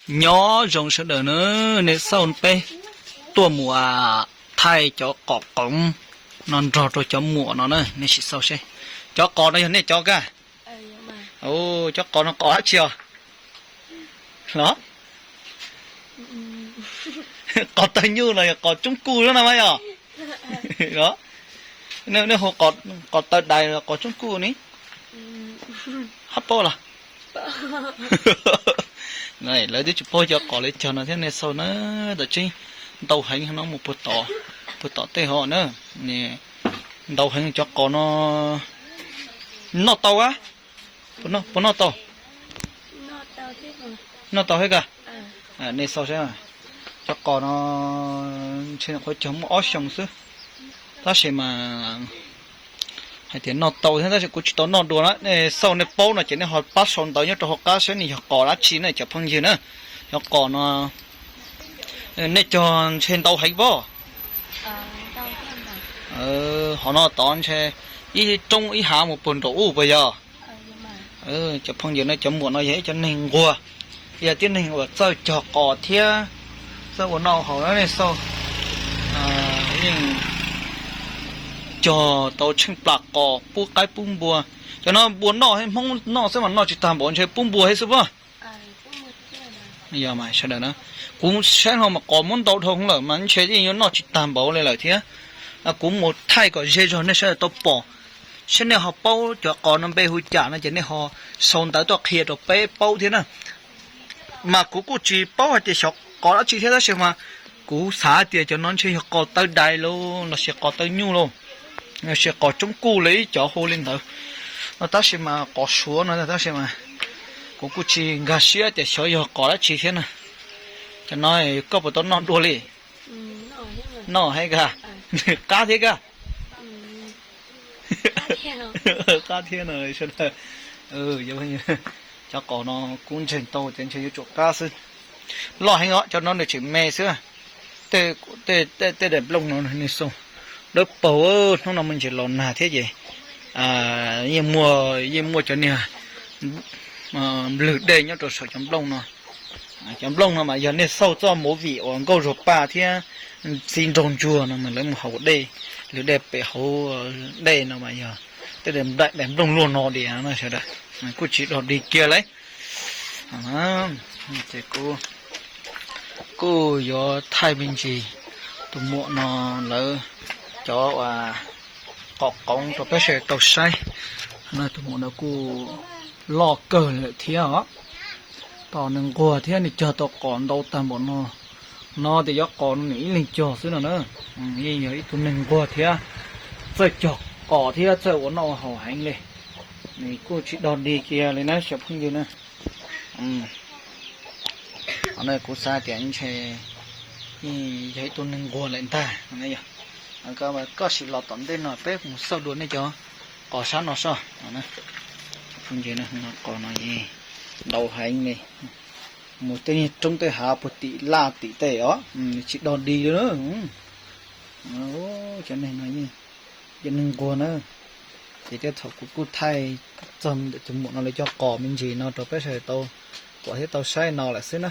Nyob zoo sawv daws na, nej xauj peb tuaj mus thaij cov qos qoov no nrog rau cov muam no na, nej sim xauj seb. Cov qos no yog nej cov kaj? Cov qos no qos dab tsi os? Los, qos tawg nyuj los yog qos tsoob kuj no mas yog? Nej hu qos tawg dais los qos tsoob kuj ne? Hab paub los? Lawv twb tsis paub cov qos li cog no thiab, nej xauj na, tam tseeb ntau heev no mus puag tom tej hov na. Ntau heev cov qos no. Noj tau a? Puas noj tau? Noj tau thiab kaj. Nej xauj seb, cov qos no ntshe nyuam qhuav cog muaj ob xyoos xwb, tab sis mas hais tias noj tau thiab tab sis kuv tsis tau noj dua na. Nej xauj nej paub no ces nej ho pab sau ntawv nyob rau hauv qab seb nws yog qos dab tsi na cov phooj ywg na. Cov qos no nej cog ntshe ntau heev pob? Hov no tod ntshe ib roob ib hav mus puag nraum ub puas yog? Cov phooj ywg no, cov muam no yog ib cov neeg nquag, yog tib neeg uas txawj cog qos thiab txawj ua noj haus na, nej xauj. Yeej cog tau tsheej plas qos pub qaib pub npua. Cov no npua noj, Hmoob noj xwb mas noj tsis tag npaum, ntshe pub npua thiab xwb pob? Yog mas sawv daws na, kuv saib no mas qos muab ntau dhau lawm mas ntshe yeej yuav noj tsis tag npaum li lawm thiab. Kuv mus thaij kom ze zog nej sawv daws tau pom, seb nej ho paub cov qos no npe hu cas no ces nej ho sau ntawv tuaj qhia rau peb paub thiab na. Mas kuv kuj tsis paub hais tias xyov qos dab tsi thiab tab sis mas kuv xav tias cov no ntshe yog qos tawg dais lauj los sis qos tawg nyuj lauj, los sis qos tsoob kuj li ib cov hu li ntawd no, tab sis mas qos suav no tab sis mas kuv kuj tsis nkag siab tias xyov yog qos dab tsi thiab na. Cov no koj puas tau noj dua li? Noj heev kaj. Qab thiab kaj. Qab thiab no sawv daws. Cov qos no kuv ntseeg tau tias ntshe yuav tsum qab xwb. Loj heev os, cov no nws tseem me xwb. Tej daim nplooj no nej xauj, dawb paug, hnub no me ntsis los nag thiab ces yeej muaj, yeej muaj cov niag nplwg dej nyob rau saum cov nplooj no. Cov nplooj no mas yog nej xauj txoj movie uas Nkauj Zuag Paj thiab Txiv Nraug Ntsuag no mas lawv mus haus dej, lwg dej pem hauv dej no mas yog tej daim nplooj luaj no diam no sawv daws. Kuj tsis dog dig kiag lauj. Ces kuv kuj yuav thaij me ntsis tus muam no lawv cov uas qos qoov rau peb sawv daws tau saib. Tus muam no kuj loj kawg lawm thiab os. Tos nws nquag thiab nws cog tau qos ntau tag npaum no. No tias yuav qos no nws ib leeg cog xwb no na. Yeej yog ib tug neeg nquag thiab txawj cog qos thiab txawj ua noj ua haus heev li. Nws kuj tsis dog dig kiag li na cov phooj ywg na. Kuv xav tias ntshe yog ib tug neeg nquag lawm ntag. Koj sim los tom ntej no peb mus xauj dua nej cov qos sab no soj. Qos no ntau heev li, mus tej niag roob tej hav puag tim laj tim tej os, tsis dog dig li. Cov neeg no yeej yog neeg nquag na. Ces tej thaum kuv kuj thaij txog ntawm tus muam no lawv cov qos me ntsis no rau peb sawv daws tau pom thiab tau saib no lawm xwb na.